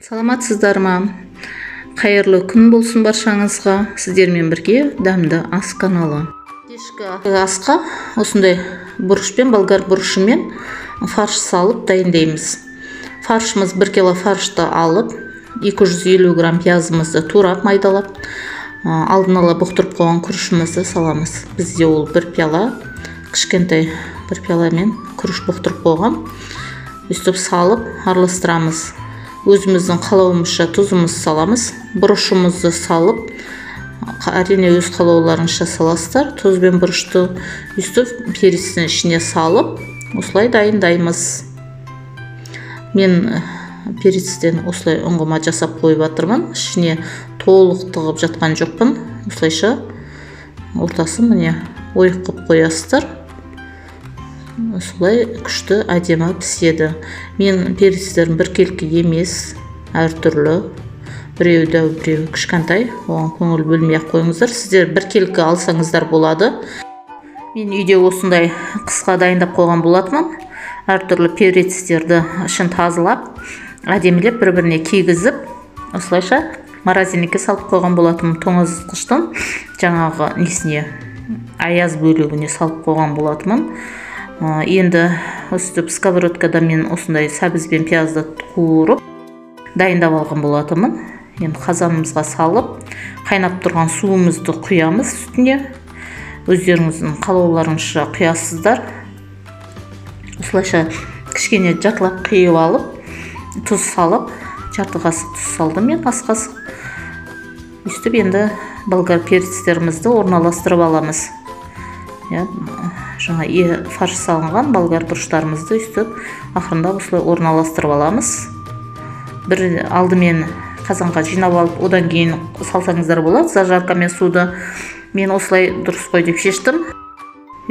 Саламатсыздар ма? Қайырлы күн болсын баршаңызға. Сіздермен бірге Дәмді ас каналы. Кешкі асқа осындай бұрышпен, болгар бұрышымен фарш салып дайындаймыз. Фаршымыз 1 кило фаршты алып, 250 грамм пиязымызды турап майдалап, алдын ала бұқтырып қойған күрішімізді саламыз. Бізде ол 1 пиала, кішкентай 1 пиаламен күріш бұқтырып қойған. Өстіп салып араластырамыз. Өзіміздің қалауымызша тұзымызды саламыз, бұрышымызды салып, әрине өз қалауларыңызша саласыздар. Тұз бен бұрышты өстіп перістің ішіне салып, осылай дайындаймыз. Мен перістен осылай ұңғыма жасап қойып жатырмын. Ішіне толық тығып жатқан жоқпын. Осылайша ортасын міне ойық қылып қоясыздар. Осылай күшті әдемі піседі. Мен перістерім біркелкі емес, әртүрлі. Біреуі дәу, біреуі кішкентай. Оған көңіл бөлмей ақ қойыңыздар. Сіздер біркелкі алсаңыздар болады. Мен үйде осындай қысқа дайындап қойған болатынмын. Әртүрлі перецтерді ішін тазалап, әдемілеп бір-біріне кигізіп, осылайша морозильникке салып қойған болатынмын. Тоңазытқыштың жаңағы несіне, аяз бөлігіне салып қойған болатынмын. Енді өстіп сковородкада мен осындай сәбіз бен пиязды қуырып дайындап алған болатынмын. Енді қазанымызға салып, қайнап тұрған суымызды құямыз үстіне. Өздеріңіздің қалауларыңызша құясыздар. Осылайша кішкене жартылап құйып алып, тұз салып, жарты қасық тұз салдым мен, ас қасық. Өстіп енді болгар перецтерімізді орналастырып аламыз. Жаңа фарш салынған болгар бұрыштарымызды өстіп ақырындап осылай орналастырып аламыз. Бір алдымен қазанға жинап алып, одан кейін салсаңыздар болады зажаркамен суды. Мен осылай дұрыс қой деп шештім.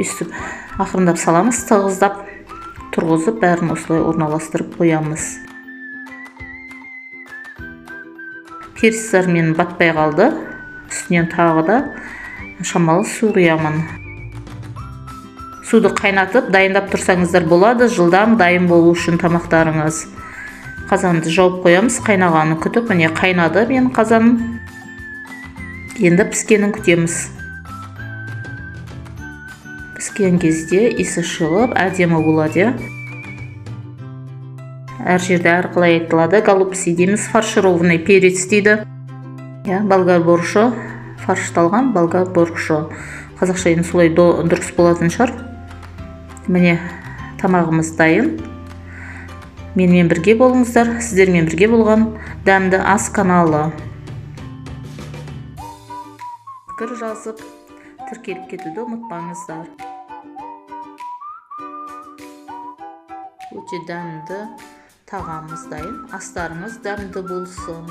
Өстіп ақырындап саламыз, тығыздап тұрғызып, бәрін осылай орналастырып қоямыз. Перістер мен батпай қалды. Үстінен тағы да шамалы су құямын. Суды қайнатып, дайындап тұрсаңыздар болады, жылдам дайын болу үшін тамақтарыңыз. Қазанды жауып қоямыз, қайнағанын күтіп, міне қайнады менің қазаным. Енді піскенін күтеміз. Піскен кезде иісі шығып, әдемі болады. Әр жерде әрқалай айтылады. Голубцы дейміз, фаршированный перец дейді. Болгар бұрышы, фаршталған болгар бұрышы. Қазақша енді солай дұрыс болатын шығар. Міне тамағымыз дайын. Менімен бірге болыңыздар. Сіздермен бірге болған Дәмді ас каналы. Пікір жазып, тіркеліп кетуді ұмытпаңыздар. Өте дәмді тағамымыз дайын. Астарыңыз дәмді болсын.